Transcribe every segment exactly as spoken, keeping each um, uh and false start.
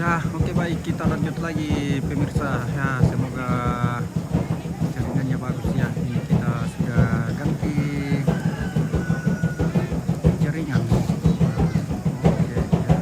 Ah, oke, baik, kita lanjut lagi, pemirsa. Ya, semoga jaringannya bagus ya. Ini kita sudah ganti jaringan. Oke, ya.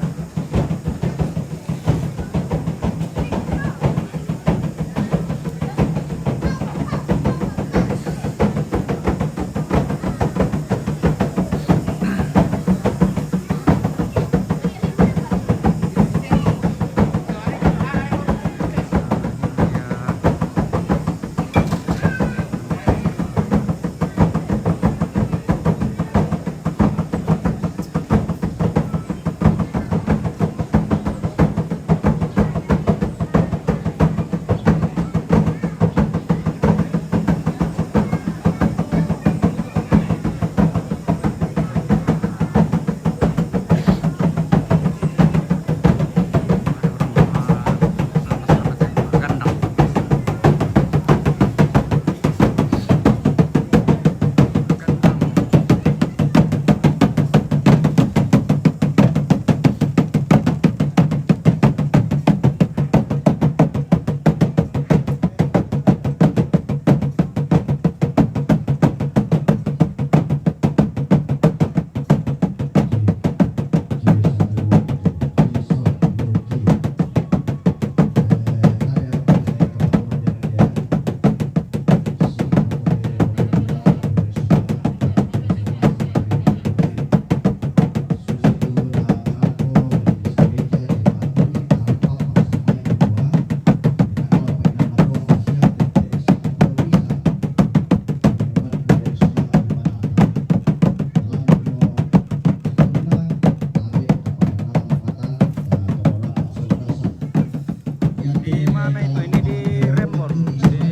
Di mana itu? Ini di Rembon, di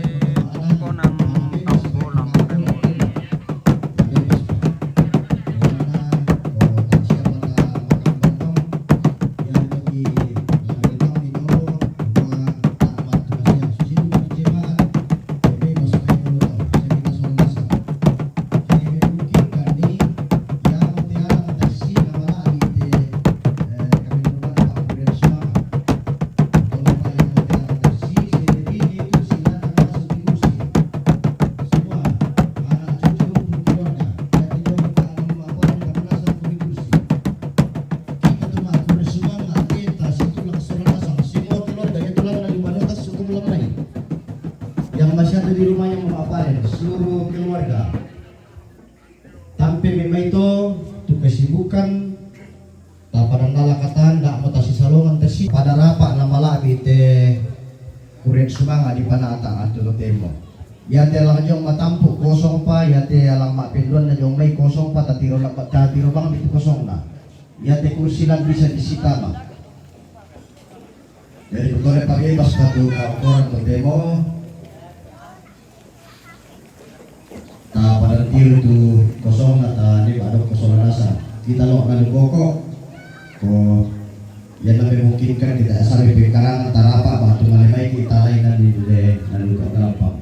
Pongkonan Tambolang Rembon. Yang masih ada di rumahnya mau apa ya? Seluruh keluarga. Tampe memang itu tu kesibukan. Tapanandala katan, ndak mo tasisalongan tasi. Pada rapa' namalabi te kuren sumanga' di panata' atu totemo. Iate alang jong matampu' kosong pa, iate alang ma'penduan na jong mai kosong pa, tatiro na, tatiro bang itu kosongna. Iate kursi lan bisa disitama. Jadi, pokoknya pabebas pa tu ka'okkoran totemo. Tapadan tiru tu kosong na ta ni pada kosong nasa. Kita lo' na lu koko. Ko yang lebih mungkin kan kita asal lebih karangan tarapa batu malemai kita lain na di de na lu koko.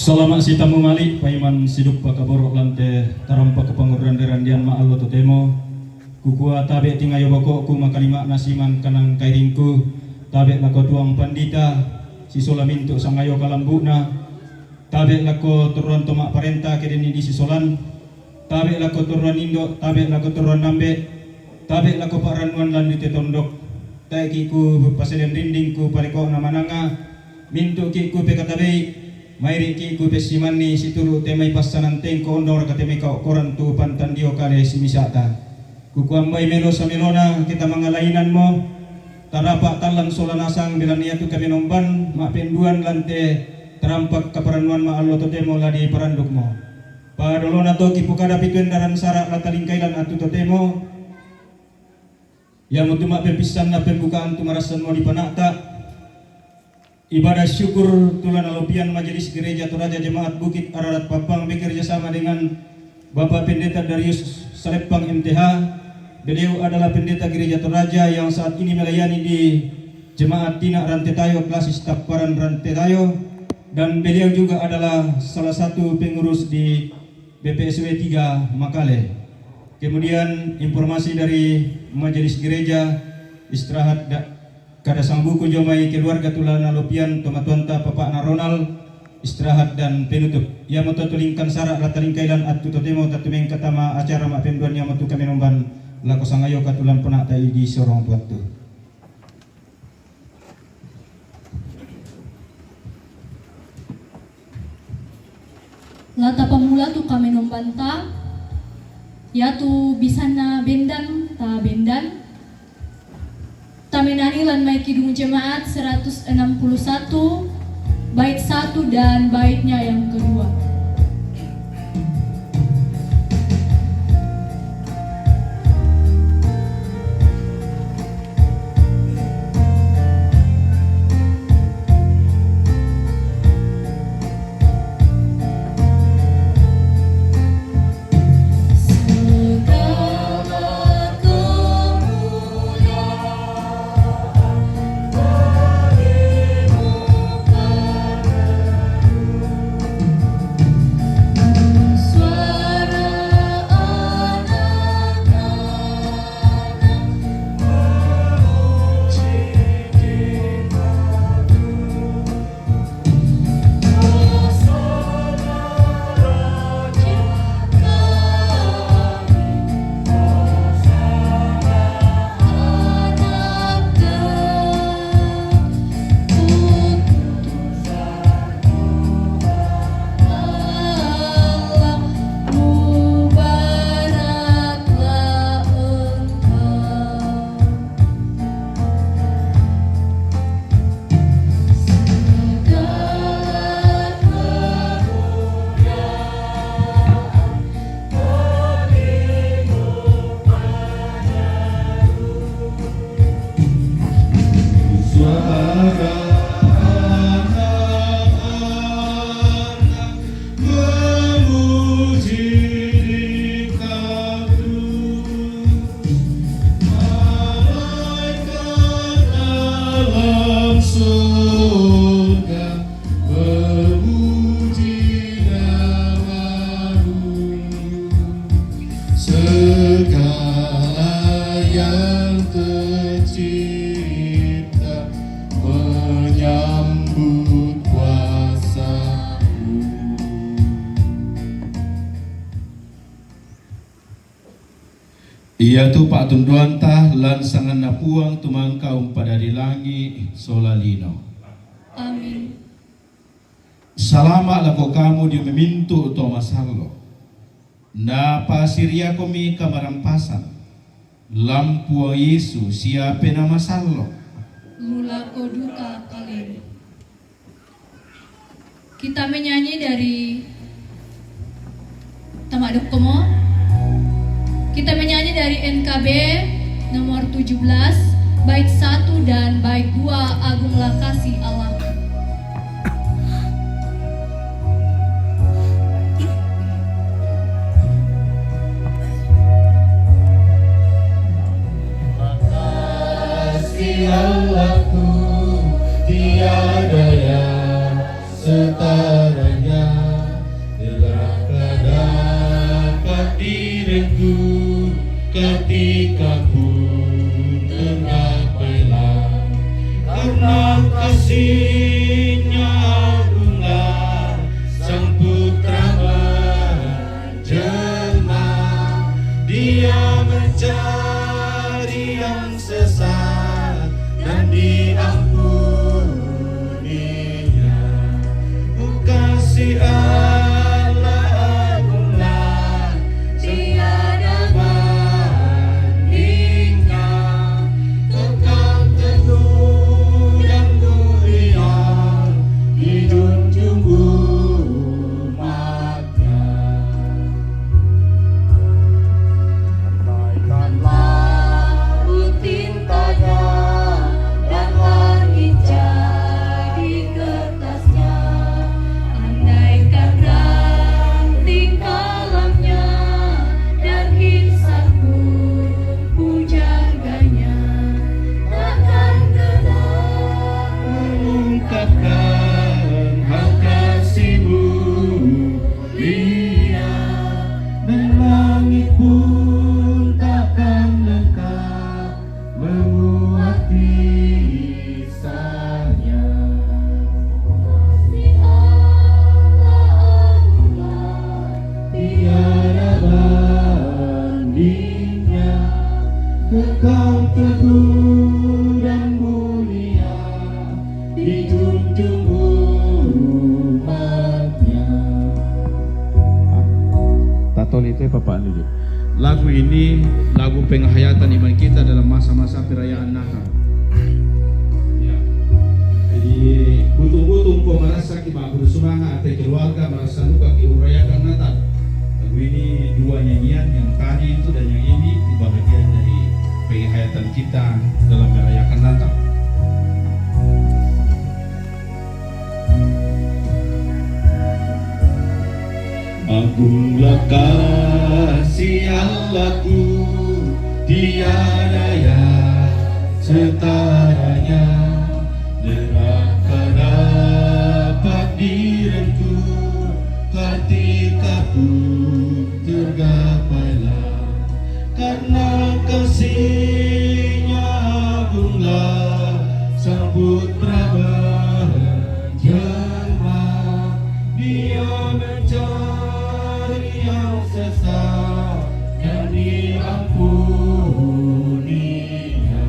Salama' si tammu mali', paiman siduppa kaboro' lan te tarampak pangurrande-randean ma allo totemo. Kukua tabe' tingayo boko'ku makalima'na siman kanang kairingku, tabe' lako tuang pandita, sisola mintu' sangayo kalambu'na, tabe' lako torroan to ma'parenta ke denni disisolan, tabe' lako torroan indo', tabe' lako torroan ambe', tabe' lako pa'rannuan landu' te tondok. Tae'ki' kupaselen rinding ku pareko'na mananga, mintu'ki' kupekatabei, maeri'ki' kupessimanni situru' te mai passanan tengko ondong raka te mai kaokkoran tu pantan dio kale simisa'ta. Kukuambai melo samelona ke tamangalainanmo, tarapa' tallang sola nasang belanna iatu kamenomban ma'penduan lan te tarampak kaparannuan ma allo totemo la diparandukmo. Padolona to kipokada pitu endaran sara' la talingkai lan attu totemo. Iamotu ma'pepissanna pembukaan tu marassanmo di pana'ta. Ibadah syukur tu la nalopian Majelis Gereja Toraja Jemaat Bukit Ararat Pappang bekerja sama dengan Bapak Pendeta Darius Saleppang M T H. Beliau adalah pendeta Gereja Toraja yang saat ini melayani di Jemaat Tina Rantetayo Klasis Tapparan Rantetayo, dan beliau juga adalah salah satu pengurus di B P S W tiga Makale. Kemudian informasi dari Majelis Gereja, istirahat da-, kada sangbuku jomai keluarga tu la nalopian tomatuanta papa'na Ronald, istirahat dan penutup. Iamoto tu lingkan sara' la talingkai lan attu totemo tattumengka tama acara ma'penduan iamotu kamenomban lako sangayoka tu lan pana'ta idi sorong tu attu. La tapammula tu kamenombanta, iatu bisanna bendan, ta bendan. Tamenani lan mai Kidung Jemaat seratus enam puluh satu, bait satu dan baitnya yang kedua. Surga memuji nama-Mu. Segala yang tercipta menyambut kuasa-Mu. Ia tu patunduanta lan sanganna Puang tumangka umpadari langi sola lino. Amin. Salama lako kamu dio mamintu to masallo. Napasiriakomi kamarampasan lan Puang Yesu sia Penaa Masallo. Mulako duka kalemu. Kita menyanyi dari Tama Dokkomo. Kita menyanyi dari N K B nomor tujuh belas, bait satu dan bait dua, Agunglah Kasih Allah. Kasih Allahku tiada yang setaranya, telah dapat diriku ketika ku tergapailah. Karena kasihnya agunglah Sang Putra jelma, Dia mencari yang sesat dan diampuninya. Kasih Allah agunglah tiada bandingnya, kekal teguh dan mulia, dijunjung umat. Andaikan laut tintanya dan langit jadi kertasnya, andaikan ranting kalamnya dan insan pun pujangganya, takkan genap mengungkapkan hal kasih-Mu. Ia dan langit pun takkan lengkap memuat kisahnya. Kasih Allah agunglah tiada bandingnya, kekal teguh dan mulia, dijunjung umatnya. Tatoli te Bapak Lili. Lagu ini lagu penghayatan iman kita dalam masa-masa perayaan Natal. Ya. Jadi, butung-butung ko marasa ki ba, guru sumanga ate keluarga marasa luka ki urayakan Natal. Lagu ini dua nyanyian, yang tadi itu dan yang ini, itu bahagian dari penghayatan kita dalam merayakan Natal. Agunglah kasih Allahku, tiada yang setaranya. Deraka dapat direngku, ketika ku tergapailah. Karena kasihnya agunglah Sang Putra berjelma, Dia mencari yang sesat dan diampuninya.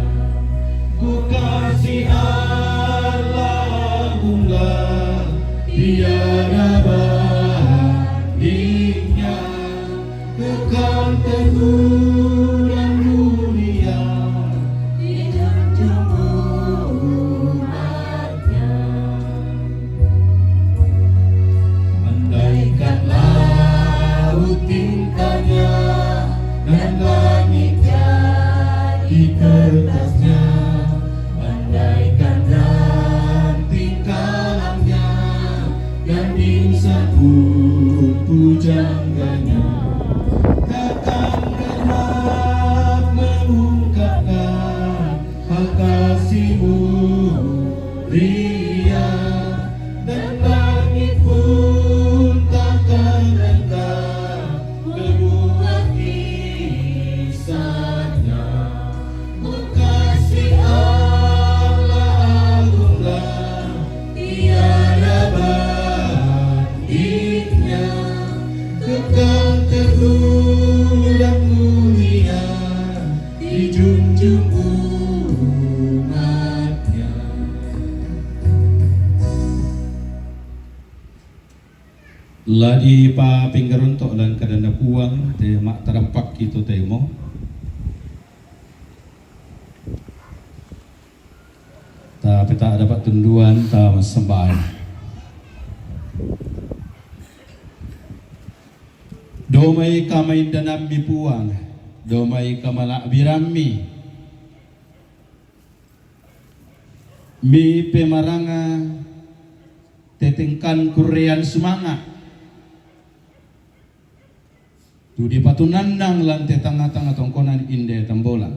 Ku kasih Allah agunglah tiada bandingnya. Kekal teguh dan mulia, dijunjung umatnya. Andaikan laut tintanya dan langit jadi kertasnya, andaikan ranting kalamnya dan insan pun pujangganya, takkan genap mengungkapkan hal kasih-Mu. Ria dan langit pun takkan lengkap berbuah kisahnya. Oh, kasih Allah agunglah, tiada bandingnya, kekal teguh dan mulia dijunjung umatnya. La dipapinggaronto' lan kadanNa Puang te ma'tarampakki totemo. Tapeta' dapa' tunduan, tamassambayang. Domai kamaindanammi Puang, domai kamala'birammi, mipemaranga te tengkan kurrean sumanga', tu dipatunannang lan te tangnga-tangnga tongkonan inde Tambolang.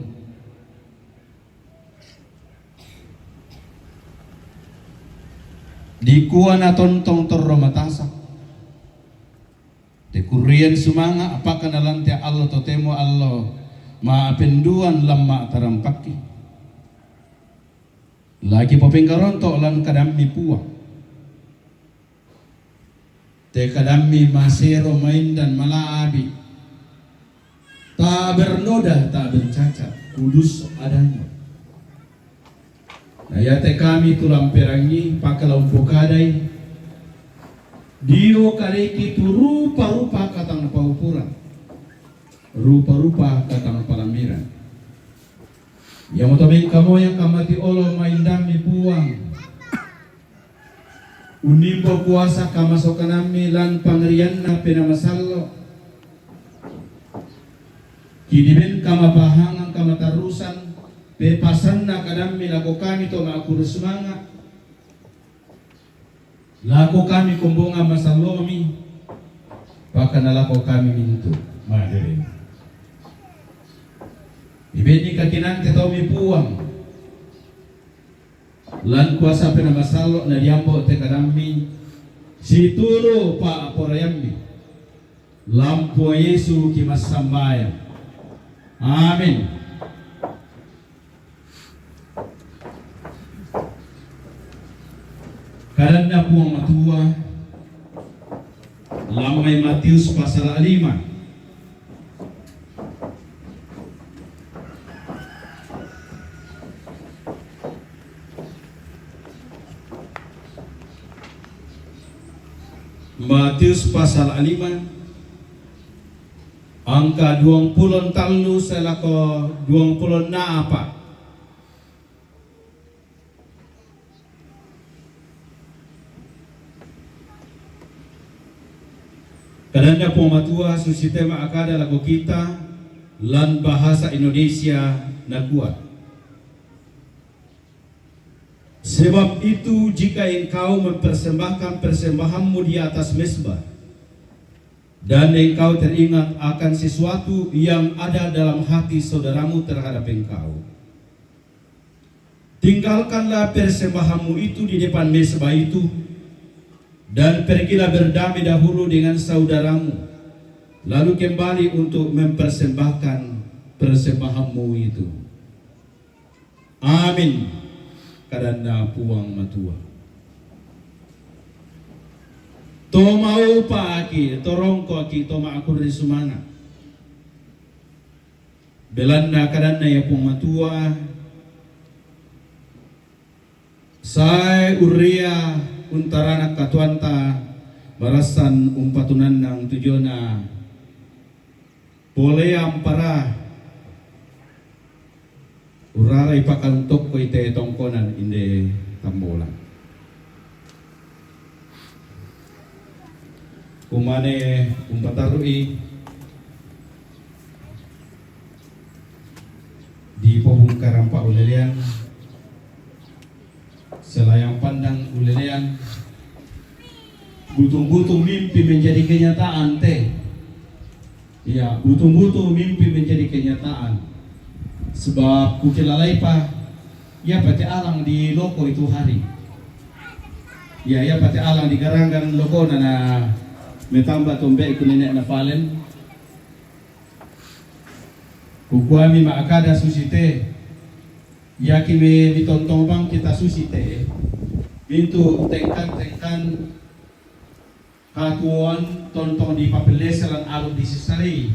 Dikua natontong torro matasa', te kurrean sumanga', apakana lan te allo totemo allo ma'apenduan lan ma'tarampakki. La kipopenggaronto' lan kadammi Puang. Te kadammi masero, maindan, mala'bi', tak bernoda, tak bercacat, kudus adanya. Na iate kami tu lamperangi, pakala umpokadai, dio kaleki tu rupa-rupa katang paupuran, rupa-rupa katang palambiran. Iamoto mengkamoyang kamati olo maindammi Puang. Unimbo kuasa kamasokanammi lan pangrianna Penaa Masallo'. Kidiben kamapahangan, kamatarrusan, pepasanna kadammi lako kami to ma'kurre sumanga', lako kami kombongan masallomi, pakana lako kami mintu' ma'dere. Ibenni kakinante taumi Puang, lan kuasa Penaa Masallo' na diambo' te kadammi, situru' pa'poraiammi. Lan Puang Yesu kimassambayang. Amin. Kadanna Puang Matua, lan mai Matius pasala' lima. Matius pasala' lima, angka duangpulo tallu sae lako duangpulo a'pa'. Kadanna Puang Matua susi te ma'kada lako kita lan bahasa Indonesia, nakua, "Sebab itu, jika engkau mempersembahkan persembahanmu di atas mezbah, dan engkau teringat akan sesuatu yang ada dalam hati saudaramu terhadap engkau, tinggalkanlah persembahanmu itu di depan mezbah itu, dan pergilah berdamai dahulu dengan saudaramu, lalu kembali untuk mempersembahkan persembahanmu itu." Amin. Kadanna Puang Matua. To maupa'ki, to rongko'ki, to ma'kurre sumanga'. Belanna kadanna ia Puang Matua, sae urria untaranak katuoanta marassan umpatunannang tu diona polea ampara, urrarai pakantokkoi te tongkonan inde Tambolang. Kumane umpatarru'i di pobungkarang pa'ulelean, selayang pandang ulelean, butung-butung mimpi menjadi kenyataan te. Iya, butung-butung mimpi menjadi kenyataan. Sebab kukilalai pa, iya pa te alang di loko itu hari. Iya, iya, pate alang di garang-garang lokona na metamba tombe' ku nene' na falen. Kukuami ma'akada susi te, yaki me mitontong bang kita susi te, mintu tengkan-tengkan katuoan tontong di papellese lan alu di sisarei.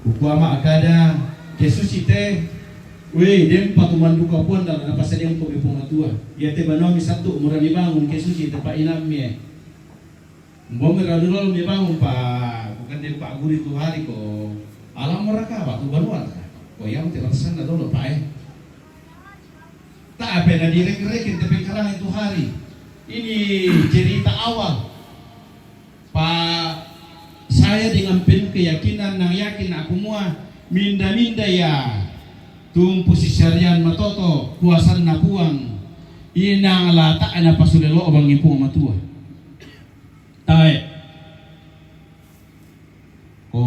Kukua ma'akada ke susi te, wei, dempa tu manduka puan dalam napasadian ko mi Puang Matua. Iya te banua mi satu mura mi bangun ke susi te pa inammi e. Mbong mi radu lolo mi bangun pa, bukan de pa guri tu hari ko alam mura ka, batu banua ka. Ko yang te batasan na dolo pa e. Tapi na direk-reken te pengkalangan itu hari. Ini cerita awal. Pa saya dengan penuh keyakinan, nang yakin aku mua, minda-minda ya tumpu sisarian matoto kuasan na Puang. Inang lata na pasule lo bangi Puang Matua. Tae. Ko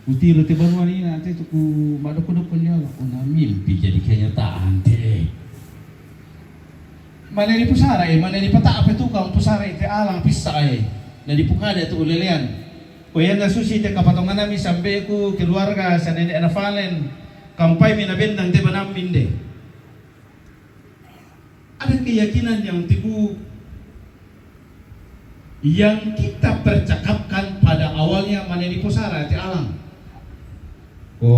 kutiro te banua ni na te tu ku madoko-doko ni ala, ko na mimpi jadi kenyataan te. Mane ni pusara e, mane ni pata ape tukang pusara e te alang pissa e. Na dipukade tu ulelean. Ko ianna susi te kapatonganami sambeku keluarga sanene na falen. Kampai mi na bendang te banammin de. Ada keyakinan yang teguh yang kita percakapkan pada awalnya mane ni pusara te alang. Ko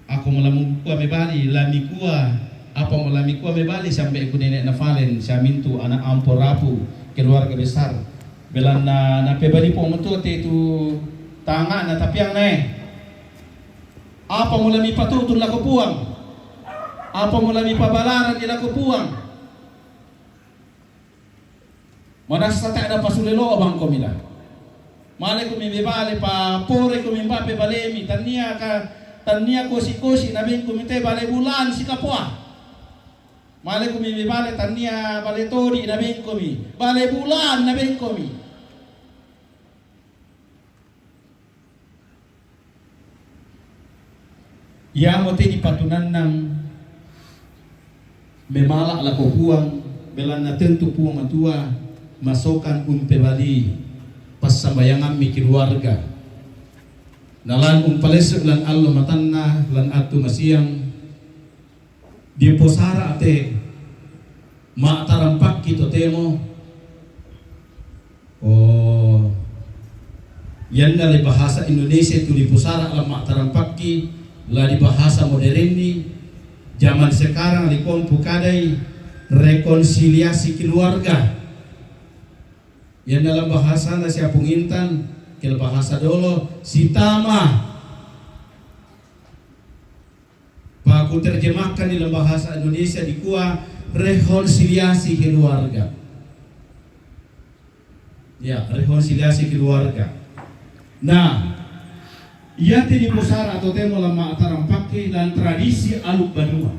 aku mo lamikua mebali, lamikua, apa mo lamikua mebali sambeku nene na falen, samintu ana ampo rapu keluarga besar. Belanna napebali Puang Matua te tu tangana tapiang nae. Apa mo lamipatutun lako Puang? Apa mo lamipabalaran di lako Puang? Manassa te ada pasule lo bang komi la. Male komi mebale pa pore komi mbape balemi, tania ka, tania kosi-kosi na beng komi te bale bulan sikapoa. Male komi mebale tania bale todi na beng komi, bale bulan na beng komi. Iamo te dipatunannang memala lako Puang, belanna tentu Puang Matua masokan umpebali passambayangammi keluarga. Nalan umpalesu lan allo matanna, lan attu masiang, diposara te ma'tarampakki totemo. Oh, ianna le bahasa Indonesia tu diposara la ma'tarampakki, la di bahasa moderenni, zaman sekarang le kompu kadai rekonsiliasi keluarga. Ianna la bahasa na siapung intan, ke bahasa dolo, sitama. Pakuterjemahkan dalam bahasa Indonesia dikua rekonsiliasi keluarga. Ya, rekonsiliasi keluarga. Nah, iate diposara totemo la ma'tarampakki lan tradisi aluk banua.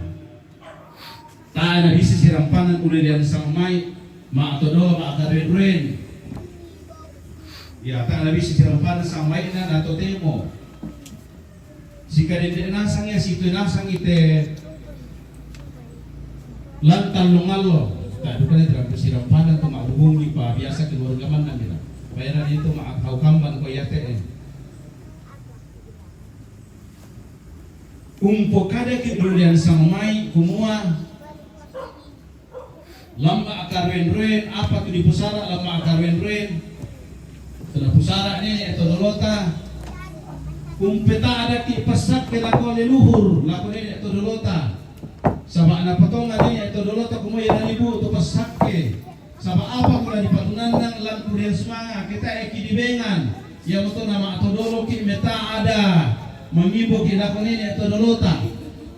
Tae na bisa sirampanan ulelean sangmai, ma'todolo ma'karuen-ruen. Ya, tae na bisa sirampanan sangmai na, na totemo. Sikadende nasang ya, situ nasang ite lan tallung allo. Tae duka na sirampanan tu ma'hubungi pa biasa keluarga manna mira. Bayana itu ma'haukamban ko iate e. Umpokadaki ulelean sangmai kumua, la ma'karuen-ruen, apa tu diposara la ma'karuen-ruen. Tena posara nene to dolota. Umpeta'daki passakke lako leluhur, lako nene to dolota. Saba' napatonga nene to dolota kumua ianani bu tu passakke. Saba' apa ko la dipatunannang lan kulian sumanga' ke tae ki dibengan, iamoto na ma'todoloki meta'da mangimboki lako nene to dolota.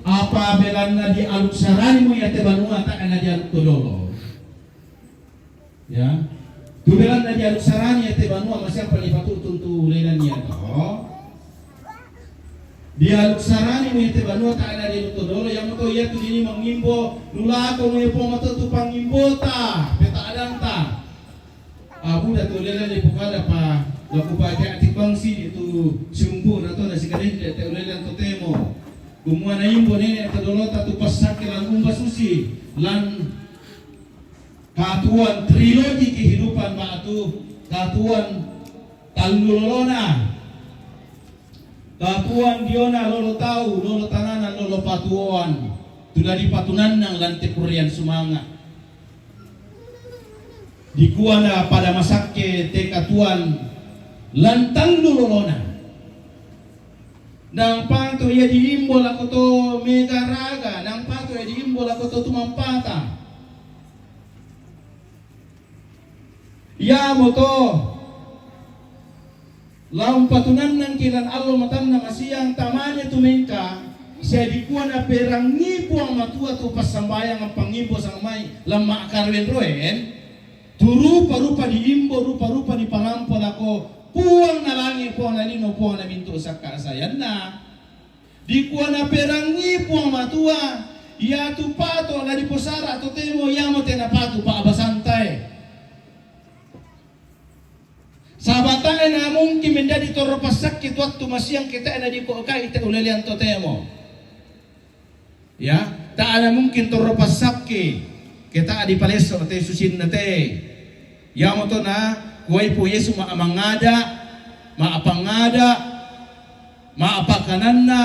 Apa belanna dialuk saranimu iate banua tae na dialuk todolo. Ya. Tu belanna dialuk sarani iate banua masiang pa dipatutun tu lenan iato. Dialuk sarani mu iate banua tae na dialuk todolo, iamoto iatu dini mangimbo, nulako mu ia Puang Matua tu pangimbota, peta'danta. Abuda tu lenan dipokada pa, laku pa jati bangsi itu siumpu na to na sikadende te lenan totemo. Kumua naimbo nene' to dolota tu passakke lan umba susi, lan katuoan trilogi kehidupan ba'tu katuoan tallu lolona. Katuoan diona lolo tau, lolo tananan, lolo patuoan. Tu dadi patunannang lan te kurrean sumanga'. Dikua na pada masakke te katuoan lan tallu lolona. Nang pato ia diimbo lako to megaraga, nang pato ia diimbo lako to tumampata. Iamoto la umpatunannangki' lan allo matanna masiang tamane tu mengka, sia dikua naperangi Puang Matua tu passambayang ampangngimbo sangmai lan ma'karoen-roen, tu rupa-rupa diimbo, rupa-rupa dipalampo lako Puang na langi', Puang na lino, Puang na mintu' sakka' sayanna. Dikua naperangi Puang Matua, iatu pato' la diposara' totemo iamo te napatu pa'basantae. Saba' tae' na mungkin menjadi torro passakke tu attu masiang ke tae' na diko'kai te ulelean totemo. Ya, tae' na mungkin torro passakke ke tae' dipalesso te susinna te. Iamoto na kuai Puang Yesu ma-, mangada', ma'pangada', ma'pakananna,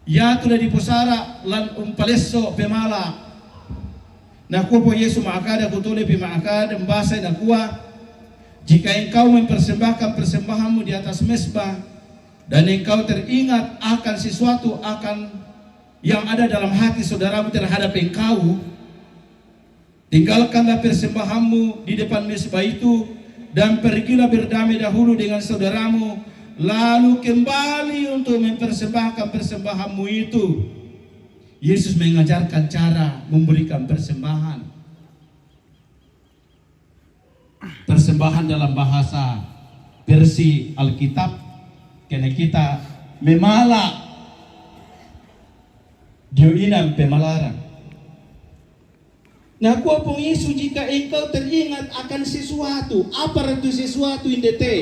iatu la diposara' lan umpalesso pemala'. Nakua Puang Yesu ma'kada, kutole pi ma'kada, mbasai nakua, jika engkau mempersembahkan persembahanmu di atas mezbah, dan engkau teringat akan sesuatu akan yang ada dalam hati saudaramu terhadap engkau, tinggalkanlah persembahanmu di depan mezbah itu, dan pergilah berdamai dahulu dengan saudaramu, lalu kembali untuk mempersembahkan persembahanmu itu. Yesus mengajarkan cara memberikan persembahan. Persembahan dalam bahasa versi Alkitab, kene kita memala' dio inan pemalaran. Nakua Puang Yesus, jika engkau teringat akan sesuatu, apa itu sesuatu inde te?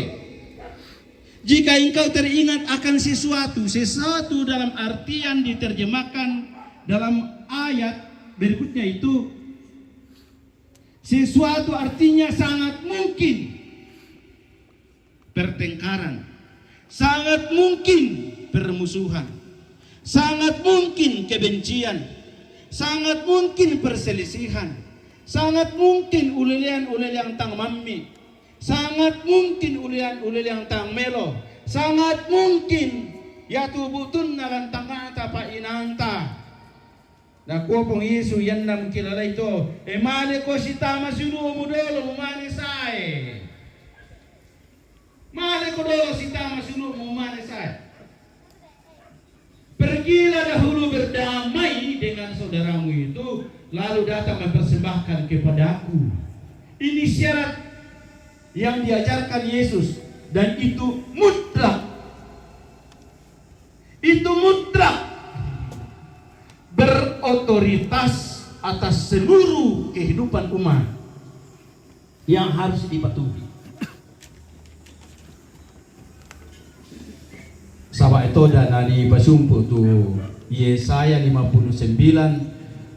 Jika engkau teringat akan sesuatu, sesuatu dalam artian diterjemahkan dalam ayat berikutnya itu, sesuatu artinya sangat mungkin pertengkaran, sangat mungkin permusuhan, sangat mungkin kebencian, sangat mungkin perselisihan, sangat mungkin ulelean-ulelean tang mammi', sangat mungkin ulelean-ulelean tang melo, sangat mungkin iatu bu'tunna lan tangnga'ta pa'inanta. Nakua Puang Yesu, ianna mukilalai to, e, maleko sitama siulu'mu dolo mumane sae. Maleko dolo sitama siulu'mu mumane sae. Pergilah dahulu berdamai dengan saudaramu itu, lalu datang mempersembahkan kepadaku. Ini syarat yang diajarkan Yesus, dan itu mutlak. Itu mutlak berotoritas atas seluruh kehidupan umat yang harus dipatuhi. Saba' etoda na dipasumpu tu Yesaya lima puluh sembilan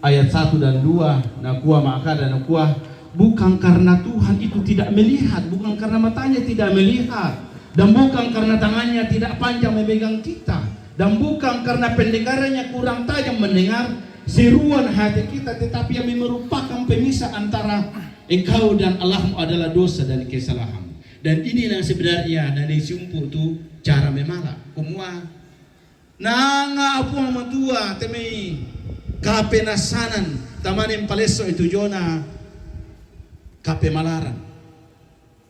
ayat satu dan dua, nakua ma'kada, nakua, bukan karena Tuhan itu tidak melihat, bukan karena matanya tidak melihat, dan bukan karena tangannya tidak panjang memegang kita, dan bukan karena pendengarannya kurang tajam mendengar seruan hati kita, tetapi yang merupakan pemisah antara engkau dan Allahmu adalah dosa dan kesalahan. Dan inilah sebenarnya na disumpu tu cara memala'. Kumua, nanga'a Puang Matua te mai kapenassanan tamane mpalesso itu jona kapemalaran.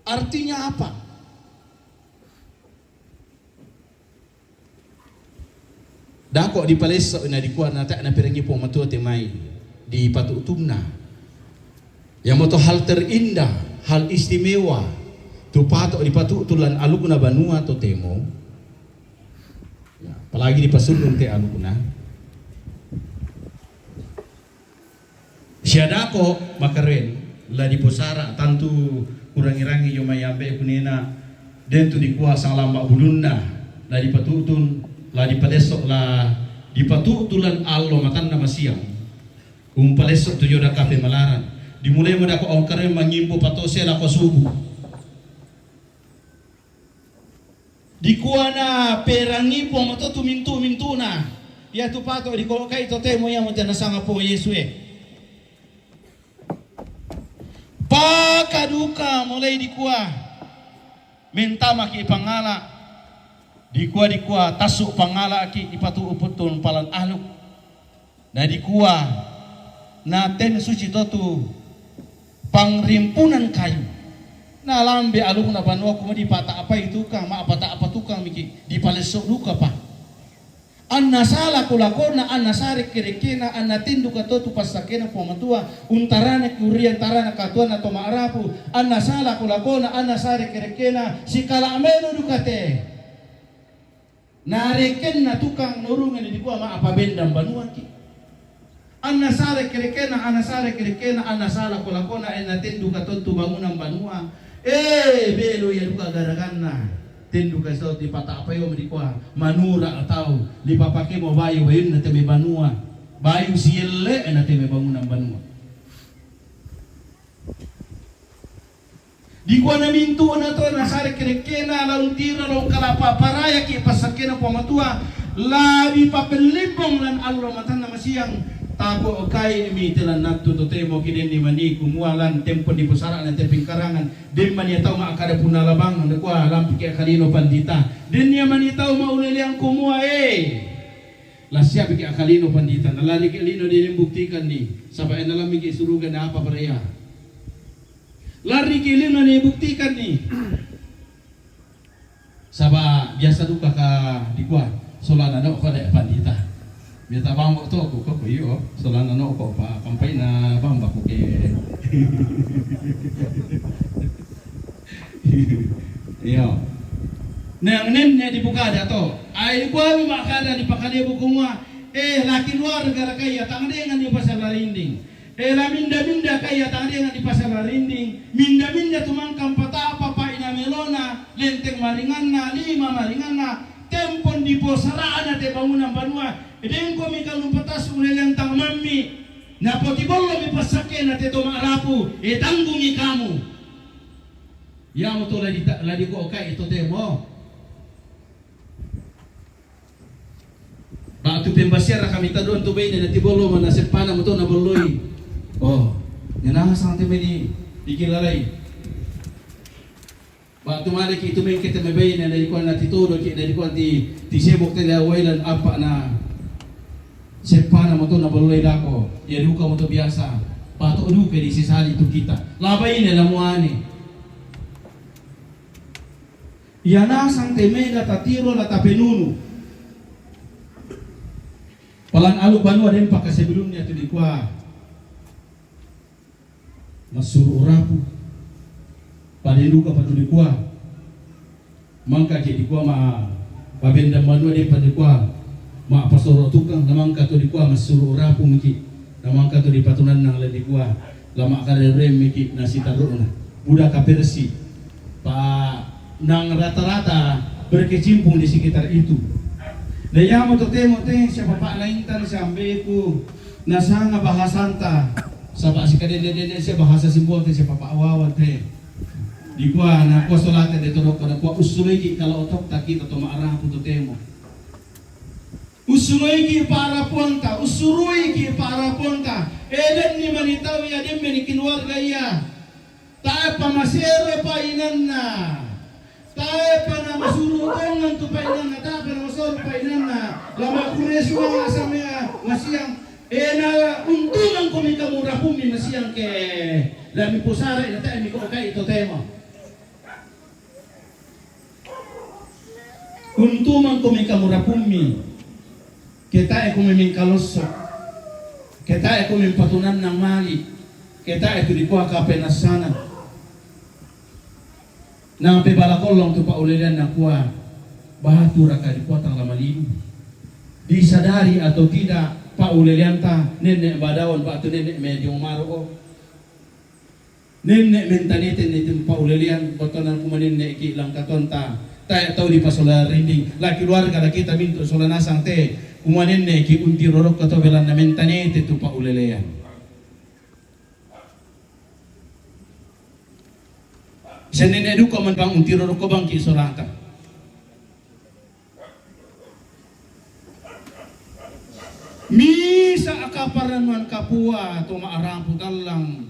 Artinya apa? Dako' dipalesso na dikua na tae' naperengi Puang Matua te mai dipatu'tunna. Iamoto hal terindah, hal istimewa, tu pato' dipatu'tu lan alukna banua totemo. Ya, apalagi dipasunnung te alukna. Sia dako' makaroen, la diposara', tantu kurangi-rangi jo mai ambe' kunena, den tu dikua sanglamba' bulunna, la dipatu'tun, La dipalesso la dipatu'tu lan allo matanna masiang. Umpalesso tu joda kape malaran. Dimulai mo dako ongkare mangimbo patose lako subu. Dikuana perangi Puang Matua tu mintu-mintuna. Iatu pato dikolokai totemo ia mo tena sanga po Yesu e. Pakaduka mulai dikua mentamaki pangala. Dikua, dikua tasu pangalaki dipatu uputun palan aluk. Na dikua na ten suci totu pangrimpunan kayu. Na lambe alukna banua kuma dipata apai tukang, ma pata apa tukang miki dipalesso duka pa. Anna sala kulakona, anna sare kerekena, anna tenduka totu passakena Puang Matua, untarana kiurian tarana katuana to ma'rapu, anna sala kulakona, anna sare kerekena, sikala melo dukate. Narekenna tukang nurungan dikua ma apa bendang banuaki. Anna sare kerekena, anna sare kerekena, anna sala kolakona, anna tenduka totu bangunan banua. Eh, belo ia duka garaganna. Tenduka so dipata apa yo dikua manura atau dipapake mo bayu bayunna teme banua. Bayu sielle na teme bangunan banua. Dikuana mintu na to nasare kerekena laung tiro laung kalapa parayaki passakkena Puang Matua, labi papellimbong lan allo matanna masiang, tako kai mi telan nattu totemo kidenni mani kumua lan tempo di pusara na tepingkarangan, den mani tau makkada punna labang, nakua lampiki akalino pandita, denni mani tau mauleleang kumua, eh, lasiapiki akalino pandita, nalariki lino dibuktikanni, saba enna lammiki suruga na apa pareya. Larriki lino ni buktikanni. Saba biasa duka ka dikua, solana no ko dek pandita. Biasa bambo to ko ko iyo, solana no ko pa kampaina bamba ko ke. Iyo. Nang nenne dibuka da to. Ai kuami makkada dipakalebu kumua, eh, laki luar gara kaya tang dengan di pasar larinding. Eh, la minda-minda kaya tang dengan di pasar larinding, minda-minda tumangkang patapa paina melona, lenteng maringanna, lima maringanna, tempon di posarana te bangunan banua, dengko mi kalumpa tasu uleleng tang mammi, napotibollo mi passakkena te to ma'rapu, eh, tanggungi kamu. Yamo to la di, la dikokai to temo. Batu pembasiara kami tadon tu baine na tibollo mana seppana moto na bolloi. Oh, nyanasang te meni dikilalai. Batu male ki tu mengke te baine na dikua na titodo ki na dikua ti tisebok te la wailan apa na seppana moto na bolloi dako. Ya duka moto biasa. Batu duka di sisali tu kita. La baine la muane. Iya nasang te meda tatiro la tapenunu. Palan alu banua dempa ka sebelumnya tu dikua masuru urapu. Pada duka patu dikua mangka je dikua ma pabenda banua dempa dikua ma pasoro tukang na mangka tu dikua masuru urapu miki na mangka tu dipatunannang la dikua. Lama karerem miki na sitaruna. Buda kapersi. Pa nang rata-rata berkecimpung di sekitar itu. Na yamo to temo te siapa pa na intan sambeku nasanga bahasanta. Saba sikadende-dende sia bahasa simbol te siapa pa wawan te. Dikua na kua solate de todokko na kua ussuliki kalau otok ta kita to ma'rapu to temo. Ussuroiki pa'rapuanta, ussuruiki pa'rapuanta. Edenni mani tau iya demmeni keluarga iya. Taepa masero painanna. Taepa na masuru tongang tu painanna, taepa na masoro painanna. Lama kuresu manga samea masiang. Ena untungangko mi kamu rapummi masiang ke. Lami pusara ina tae mi ko kai to tema. Untumangko mi kamu rapummi, ketae ko mi mingkalosso, ketae ko mi patunanna mali, ketae tu dikua kapenassana. Nampe bala kollong tu paulelean nakua, batu raka dikua tang la malibu. Disadari atau tidak pauleleanta nenne badaon batu nenne mediong maro o. Nenne mentanete ne tempa ulelean, botonan kuma nenne ki langkatonta, Tae' tau dipasola rinding, la keluarga la kita mintu' sola nasang te, kumua nenne' ki' untirorokko to belanna mentanete tu pa'ulelean. Sennene' duka man bang untirorokko bang ki' solata. Misa' kaparannuan kapua to ma'rapu tallang.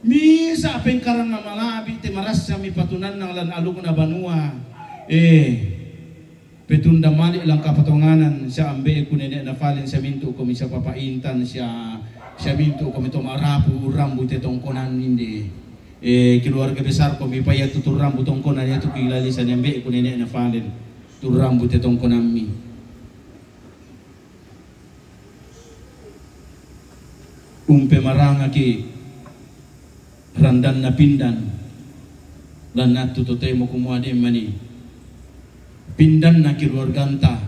Misa' pengkarangan mala'bi' te marassammi patunannang lan alukna banua. Eh, petundang mali' lan kapatonganan, sia ambe'ku nene'na Falen, sia mintu' komi sia Papa Intan, sia, sia mintu' komi to ma'rapu urrambu te tongkonan inde. Eh, keluarga besar komi pa iatu turrambu tongkonan iatu kilalisani ambe'ku nene'na Falen. Turrambu te tongkonammi. Umpemarangaki' randanna pindan, lan attu totemo kumua demmani pindanna keluarganta,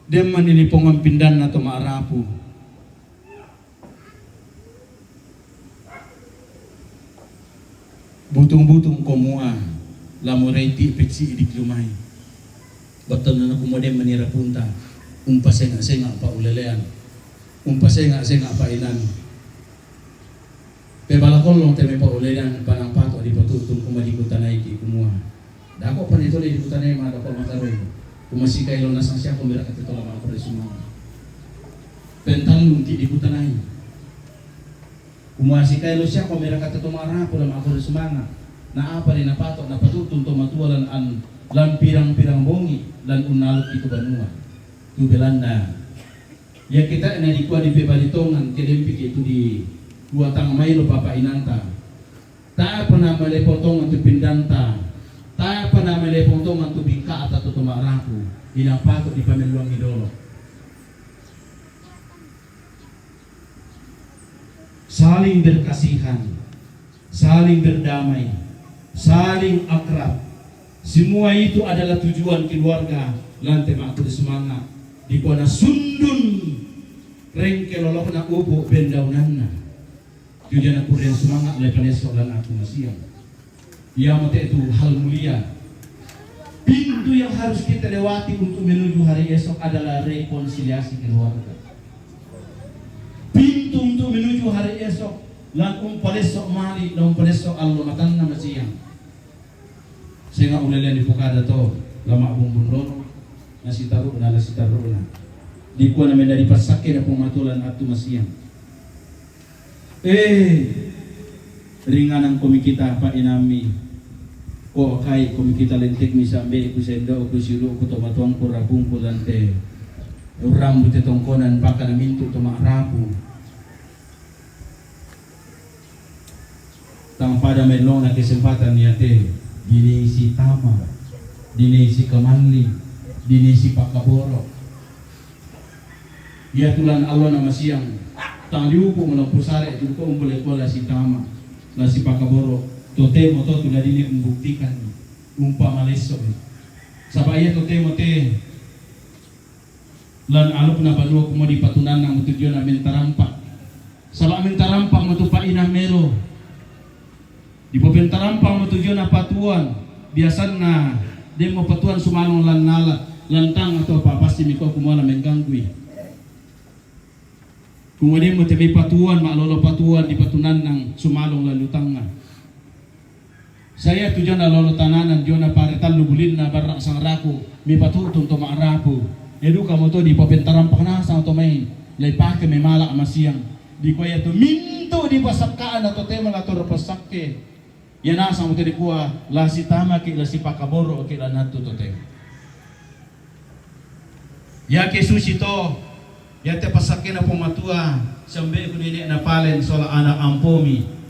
demmani lipongan pindanna to ma'rapu. Butung-butung kumua, la morai ti' pecci'di' lumai. Battuanna kumua demmani rapunta, umpasenga'-senga' pa'ulelean, umpasenga'-senga' pa'inan. Pebala kollong te me' pa'ulelean, panang pato' dipatutung kumua dikutanaiki' kumua. Dako' pani tole dikutanai ma dako' makaroi. Kumua sikailo nasang siako meraka te tola ma'kure sumanga'. Pentallung ki' dikutanai. Kumua sikailo siako meraka te to ma'rapu la ma'kure sumanga'. Na apa ri napato' napatutung to matualan an lan pirang-pirang bongi lan unnalukki' tu banua. Tu belanna Iya kita' na dikua dipebali tongan, kedempiki' tu dikua tang maelo papa inanta. Tae' pa namale potongan tu pindanta. Tae' pa namale potongan tu bingka'ta tu to ma'rapu. Ina pato' dipamelluangi dolo. Saling berkasihan. Saling berdamai, saling akrab. Semua itu adalah tujuan keluarga lan te ma'kure sumanga'. Dikua na sundun rengke lolokna upu' pendaunanna. Tujuanna kurre sumanga' le panesso' lan attu masiang. Iyamote tu hal mulia. Pintu yang harus kita lewati untuk menuju hari esok adalah rekonsiliasi keluarga. Pintu untuk menuju hari esok, lan umpalesso' mali', lan umpalesso' allo matanna masiang. Senga' ulelean dipokada to, la ma'bumbun dolo, nasitaru'na, nasitaru'na. Dikua na mendadi passakke na Puang Matua lan attu masiang. Eh, ringanang komi kita pa'inammi. Ko' kai komi kita lentekmi sambe'ku, sendo'ku, siulu'ku, tomatuangku, rapungku, lan te urrambu te tongkonan, pakana mintu' to ma'rapu. Tang pada mellongna kesempatan iate, dinisi tama, dinisi kamalli, dinisi pakaboro'. Iatu lan allona masiang, tang diupu' maloppo sare' tu ko' umpole ko' la sitama, la sipakaboro', totemo to tu la dine umbuktikan, umpama lesso'i. Saba' iya totemo te lan alukna banua kumua dipatunannang mutu diona mentarampa'. Saba' mentarampa' mutu pa'ina melo. Dipapentarampa' mutu diona patuan, biasanna demmo patuan sumalong lan nala, lan tang atau apa pasti miko kumua la mengganggui. Kumua demmo te me' patuan, ma'lolo patuan dipatunannang sumalong lan lutangnga. Saya tu diona lolo tananan, diona pare tallu bulinna barra' sangraku, mipatutung to ma'rapu. E duka moto dipapentarampa' nasang to mai, lai pake memala' masiang. Dikua iatu mintu' dipasakka'na totemo la toro passakke. Iya nasang muto dikua, la sitamaki', la sipakaboro'ki' lan attu totemo. Iake susi to, iate passakkena Puang Matua, sambe'ku nene'na Palen sola ana' ampomi.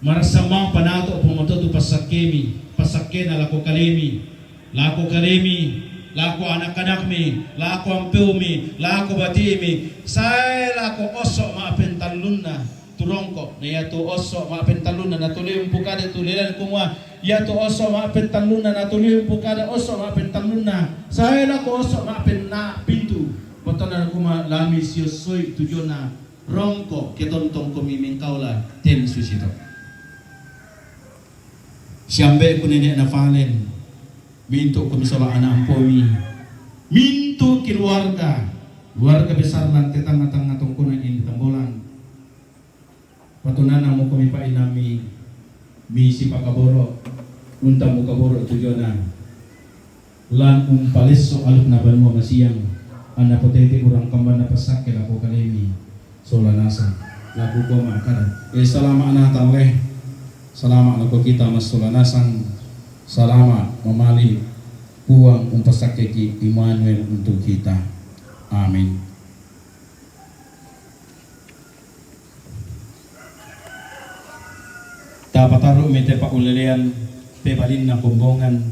Marassamang panato' Puang Matua tu passakkemi, passakkena lako kalemi, lako kalemi, lako anak-anakmi, lako ampeumi, lako batimi, sae lako osso' ma'pentallunna. Tu rongko', na iatu osso' ma'pentallunna, natuli umpukada tu lelan kumua, iatu osso' ma'pentallunna, natuli umpukada osso' ma'pentallunna, sae lako osso' ma'penna pintu, bottona kumua lami siossoi tu diona rongko', ketontong komi mengkaula ten susito. Siambe'ku nene'na Palen. Mintu' komi sola ana' ampomi, mintu' keluarga, keluarga besar lan te tangnga-tangnga tongkonan ini Tambolang. Patunana mo komi pa'inammi, mi sipakaboro', untammu kaboro' tujuanna, lan umpalesso alukna banua masiang, anna potete urang kambanna passakke lako kalemi sola nasang. Laku ko ma'kada, e, salama' Natal, e, salama' lako kita massola nasang, salama' mamali' Puang umpassakkeki Immanuel untuk kita. Amin. Tapatarru'mi te pa'ulelean, te balinna kombongan,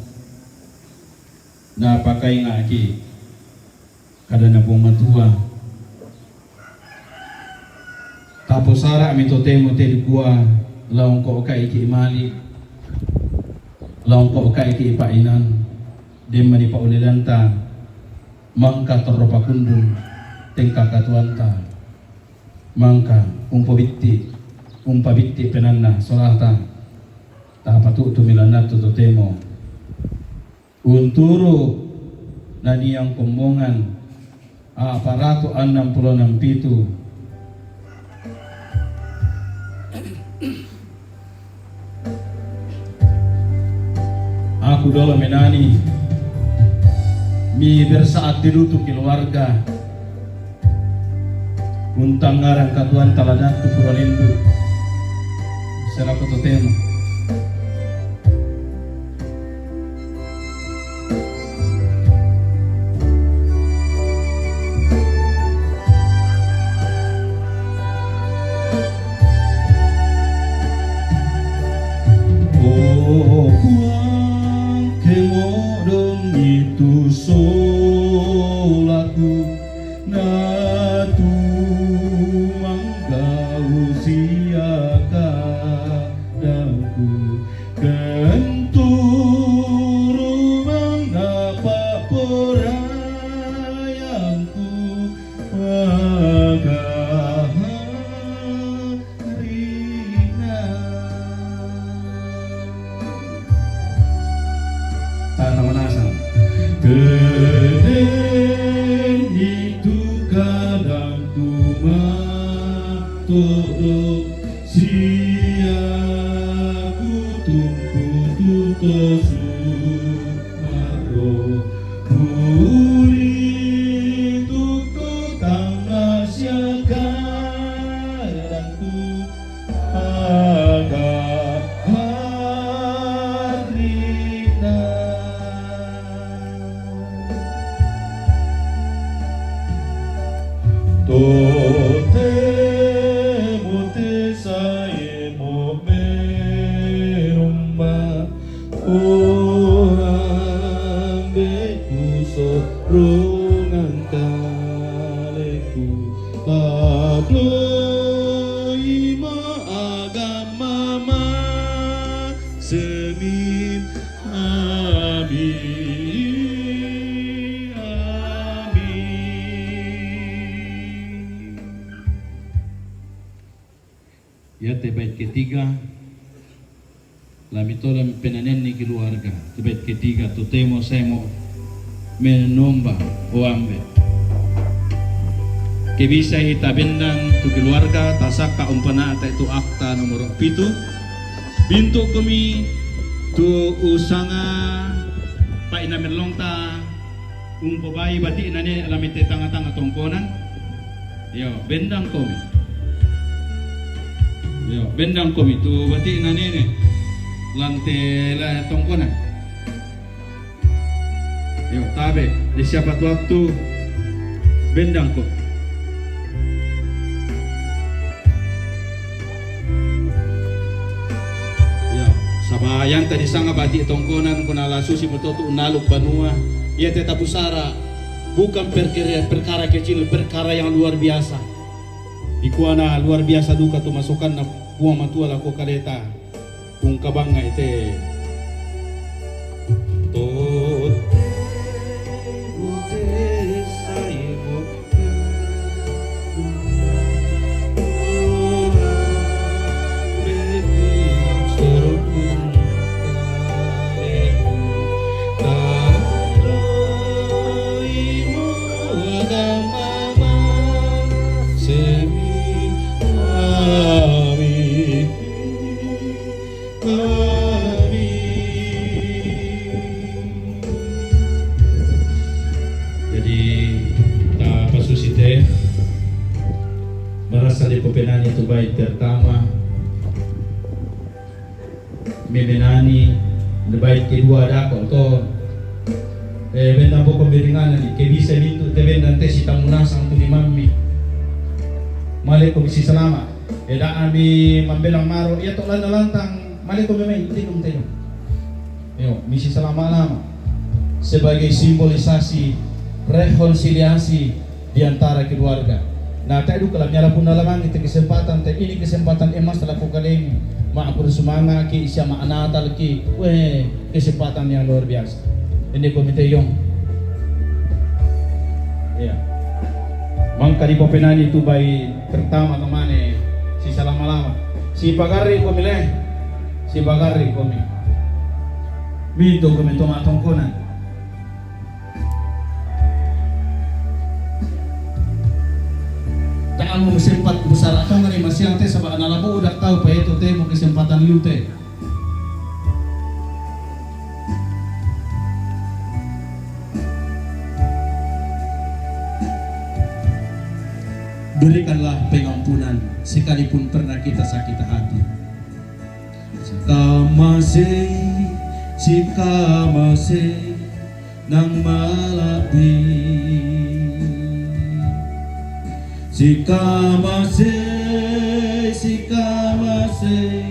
napakainga'ki' kadanna Puang Matua. Taposara'mi totemo te dikua, la ongko'ka'iki' mali', la ongko'ka'iki' pa'inan, den mani pa'uleleanta, mangka torro pakundung tengka katuoanta. Mangka umpobitti', umpabitti' penanna solata, tapatu'tumi lan attu totemo unturu' naniang kombongan, a'pa ratu' annang pulo enam pitu. Aku dolo menani, mi bersaat di lutu keluarga, untangngarang katuoanta la Datu Purwalendu, selaku totemo. O Puang, kemodong itu solaku, na tumangga' usiaka dangku, kenturu mangga' pa'poraiangku, maka Rina. Tata manasang. Kedeni tu kadang tu matodo sia kutumpu tu tosu maro. Buli tu kutang sia kadang tu aga harina. Totemo te saemo meromba, o ambe'ku, sorongan kaleku, padoi ma agama ma semin. Amin. Amin. Iate bait ketiga, la mitolong penanenni keluarga. Te bait ketiga, totemo saemo menomba, o ambe'. Ke bisai tabendang tu keluarga, tasakka' umpana'te tu akta nomoro pitu. Bintu' komi tu usanga pa'ina mellongta. Umpobai bati'na nene' la mitte tangnga-tangnga tongkonan. Iyo, bendang komi. Iyo, bendang komi tu bati'na nene' lan te la tongkonan. Iyo, tabe', di siapa tu waktu bendang ko. Iyo, saba' yanta disanga bati' tongkonan, punna la susi matoto unnalu' banua, iate tapusara, bukan perkara, perkara kecil, perkara yang luar biasa. Dikuana luar biasa duka tu masokanna Puang Matua lako kaleta. Ungkabangnga' ite. Totte, totte saemo. Sali' po penani tu bait pertama, memenani bait kedua dako' to. Eh, bentang po ko' beringanan, ke bisa mintu' te bentang te si tamunasang tu limammi. Male' ko' bisi salama'. Eh, da'a mi mambelang maro, iya to lana lantang, male' ko' memang, tedong, tedong. Iyo, misi salama'-lama'. Sebagai simbolisasi rekonsiliasi di antara keluarga. Na, tae' duka la miala punna lamangi te kesempatan te, ini kesempatan emas la kukalemi. Ma'bur sumanga' ki, sia ma'natal ki. Weh, kesempatan yang luar biasa. Ini komite yong. Iya. Mangka dipapenani tu bai pertama kamane, si salama-lama. Si pagarri komi le. Si pagarri komi. Mintu komi to matongkonan. Ta'ang mo sempat busara tongani masiang te saba' nalabu udah tau pa itu te mo kesempatan lu te. Berikanlah pengampunan sekalipun pernah kita sakit hati. Sikamase, sikamase, nang mala'bi. Sikamase, sikamase,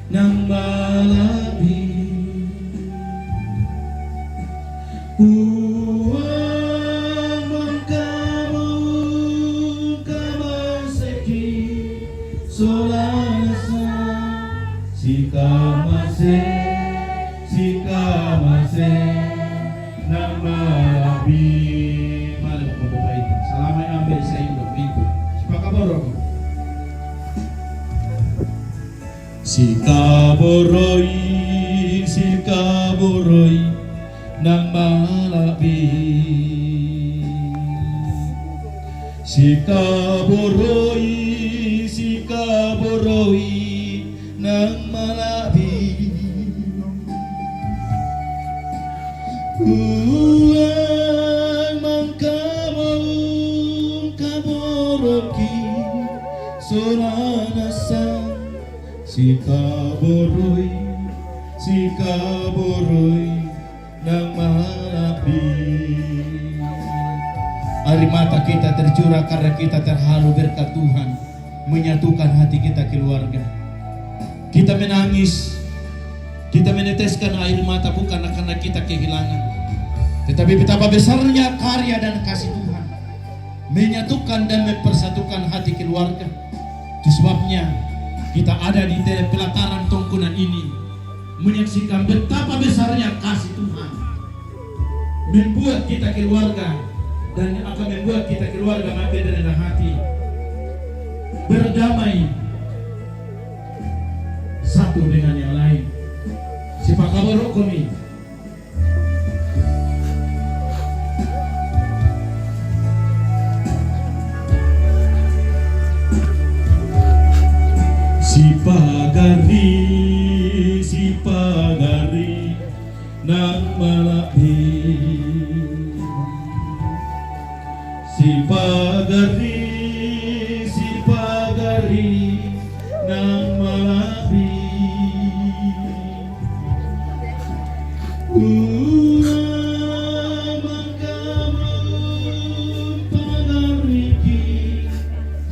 nang mala'bi. Uang mangkamung kamaseki solanasa sikamase, sikamase, nang mala'bi. Male' ko' babaita. Salama' ambe' saindo' minggu. Sipakaboroko. Sikaboroi, sikaboroi, nang mala'bi. Sikaboroi, sikaboroi, nang mala'bi. Uang mangkamung kaboroki solanasa. Sikaboroi, sikaboroi, nang mala'bi. Air mata kita tercurah karena kita terharu berkat Tuhan menyatukan hati kita keluarga. Kita menangis, kita meneteskan air mata bukan karena kita kehilangan, tetapi betapa besarnya karya dan kasih Tuhan menyatukan dan mempersatukan hati keluarga. Itu sebabnya kita ada di te-, pelataran tongkonan ini, menyaksikan betapa besarnya kasih Tuhan membuat kita keluarga dan akan membuat kita keluarga makin rendah hati, berdamai satu dengan yang lain. Sipakaboroko mi. Sipagari, sipagari, nang mala'bi. Sipagari, sipagari, nang mala'bi. Uang mangkamung pagariki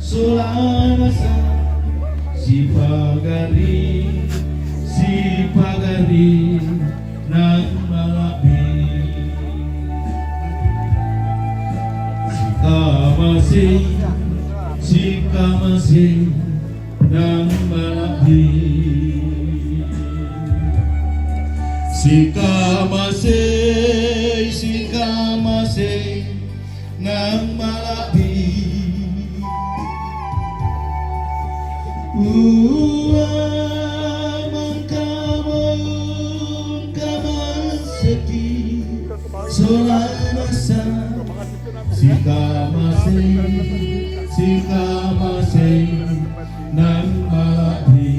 solanasa. Sipagari, sipagari, nang mala'bi. Sikamase, sikamase, nang mala'bi. Sikamase, sikamase, nang mala'bi. Uang mangkamung kamaseki solanasa. Sikamase, sikamase, nang mala'bi.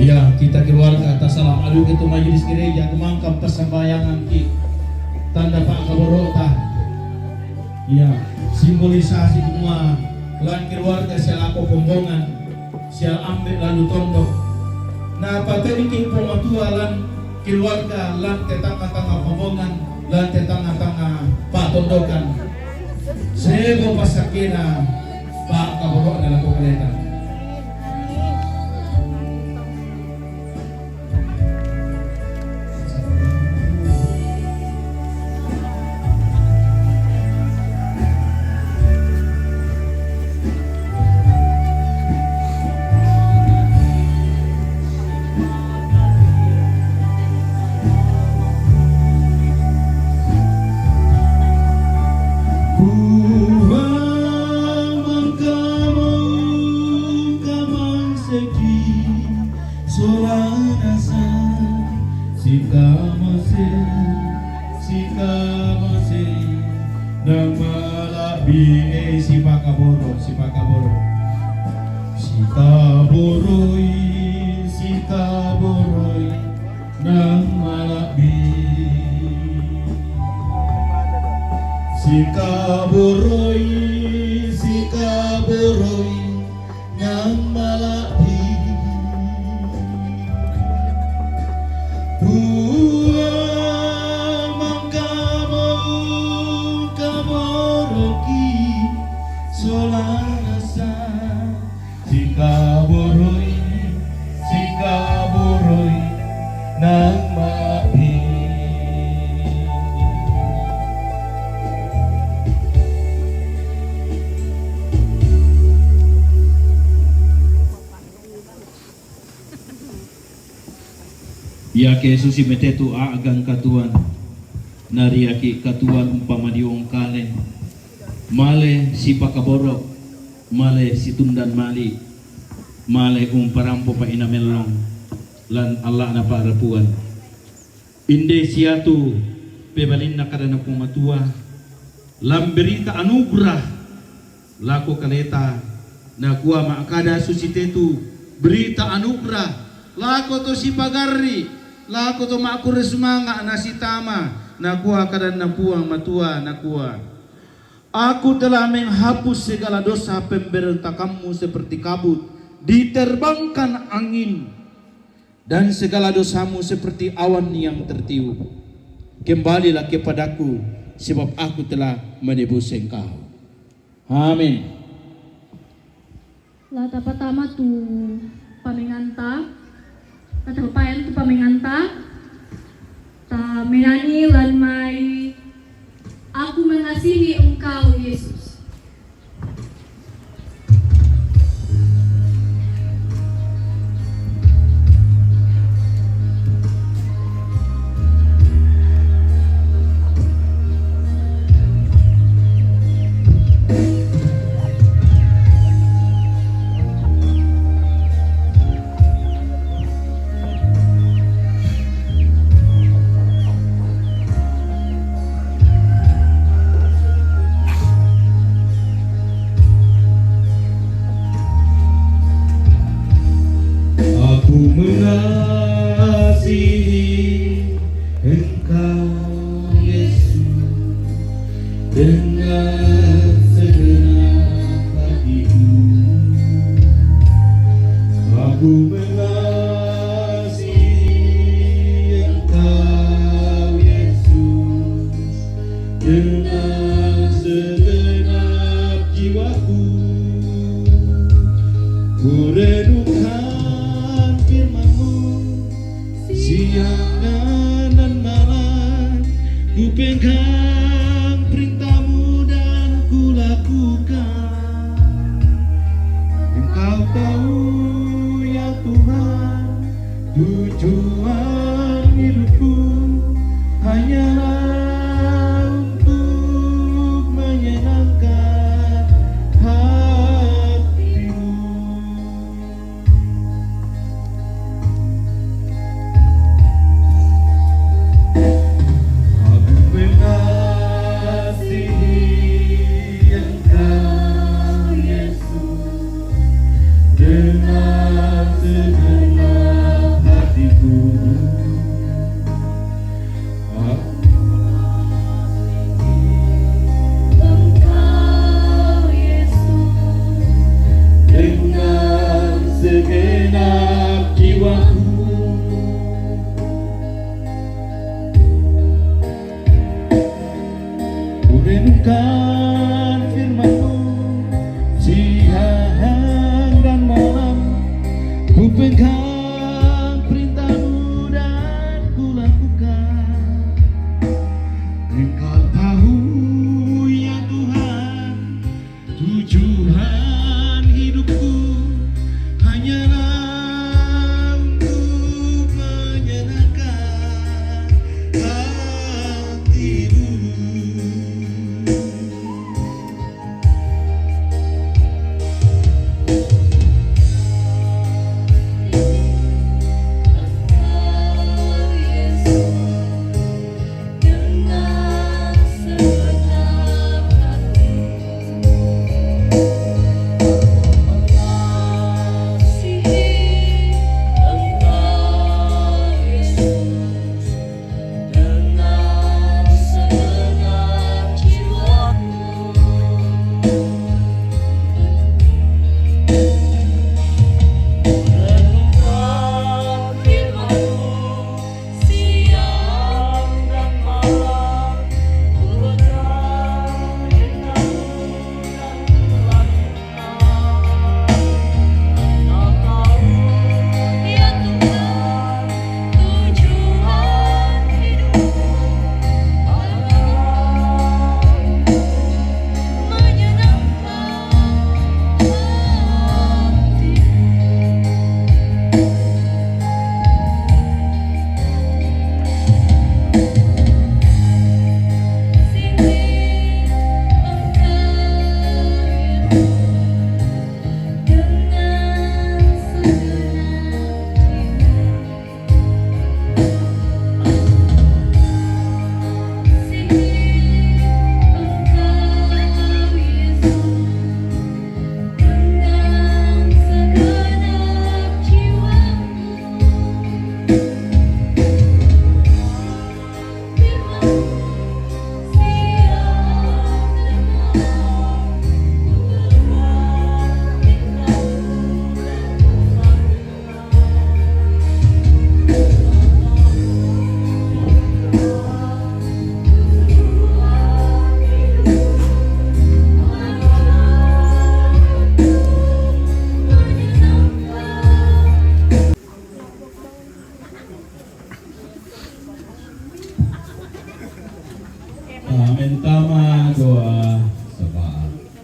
Iya, kita Keluarga, tasalam alu ke tu majelis gereja, tu mangkam passambayangan ki. Tanda pakaboro' ta. Iya, simbolisasi kumua lan keluarga sia lako Pombongan, sia ambe' lalu tondok. Na pateni ki Puang Matua lan keluarga lan te tangnga-tangnga Pombongan, lan te tangnga-tangnga patondokan. Sebo passakkena pakaboro'na lako kaleta. Puang mangkamau kamang seki sola nasa, sikamase, sikamase, nang mala'bi, eh, sipakaboro', sipakaboro'. Sikaboroi, sikaboroi, nang mala'bi. Sikaboroi, sikaboroi, nang mala'bi. Puang mangkamau kaboro'ki sola nasa. Sikaboroi, sikaboroi, nang mala'bi. Iake susi metetu a'gang katuoan, nariaki katuoan umpama diongkale, male sipakaboro', male situndan mali', male umparampo pa'ina mellong lan alla'na pa'rapuan. Inde siatu pebalinna kadanna Puang Matua lan berita anugerah lako kaleta, nakua ma'kada susitetu berita anugerah lako to sipagarri', lako to ma'kurre sumanga' nasitama, nakua kadanna Puang Matua, nakua, Aku telah menghapus segala dosa pemberontakanmu seperti kabut diterbangkan angin, dan segala dosamu seperti awan yang tertiup. Kembalilah kepadaku, sebab aku telah menebus engkau. Amin. La tapatama tu pamenganta, la tapapayan tu pamenganta, ta menani lan mai, Aku mengasihi Engkau, Yesus. Aku mengasihi Engkau, Yesus, dengan segenap hatiku. Aku mengasihi Engkau, Yesus, dengan segenap jiwaku. Kurenungkan firman-Mu siang dan malam, kupegang perintah-Mu dan kulakukan. Engkau tahu, ya Tuhan, tujuan hidupku hanyalah untuk menyenangkan hati-Mu. Aku mengasihi Engkau, Yesus, dengan segenap hati. Kan firman-Mu siang dan malam, ku pegang perintah-Mu dan ku lakukan. Engkau tahu, ya Tuhan, tujuan hidupku hanyalah untuk menyenangkan hati-Mu. Amen. Tama doa saba,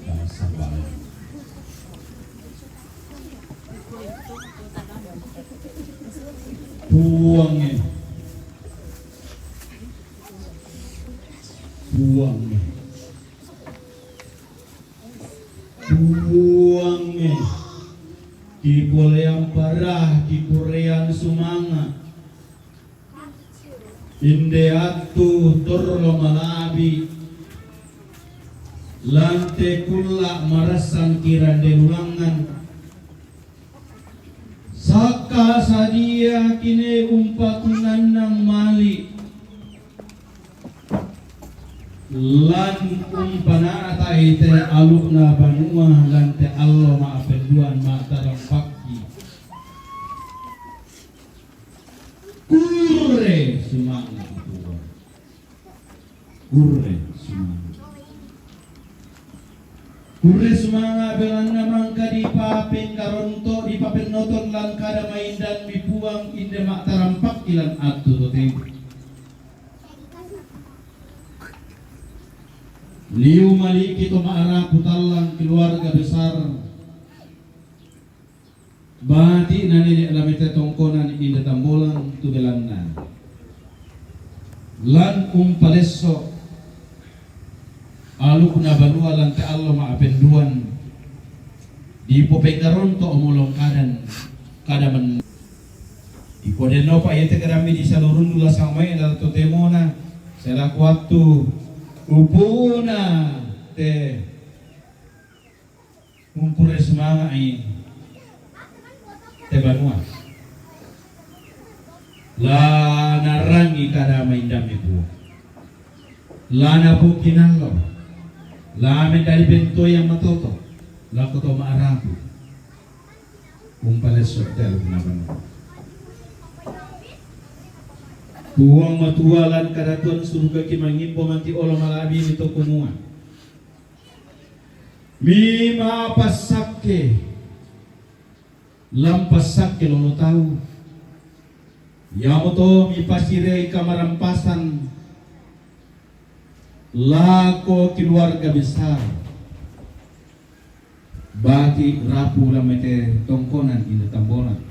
tama saba. Puang e. Puang e. Puang e. Kipolean parah, kipolean sumanga. Inde attu torro malabi, lan te kulla marassan kirande rulangngan. Sakka sadia kine umpatunganna mali, lan umpana'tai te alukna banua lan te allo ma'penduan ma'tarampakki. Kurre sumanga' Puang. Kurre sumanga'. Kurre sumanga' belanna mangka dipapengkaronto, dipapennoto lan kada maindanmi Puang, inde ma'tarampakki lan attu totemo. Liu maliki to ma'rapu tallang keluarga besar. Bati' na nene' Lamete Tongkonan Inda Tambolang tu belanna. Lan umpalesso alukna banua lan te allo ma'penduan, dipopengkaronto molong kadan, kada men-, iko dennopa iate kadammi di salurunnu lasang mai na totemona, selaku attu upuna te Mumpure sumanga'i te banua. La narangi kada maindanmi Puang. La napokki nallo. La mendali bentoi yang matoto. La koto ma'rapu. Umpalesso te alukna banua. Puang Matua lan kadatuan surugaki mangimbo mati olo malabi ni to kumua. Mi mapasakke, lampasakke lolo tau. Iamoto mipasirei kamarampasan lako keluarga besar. Bati rapu lamete tongkonan Inda Tambolan.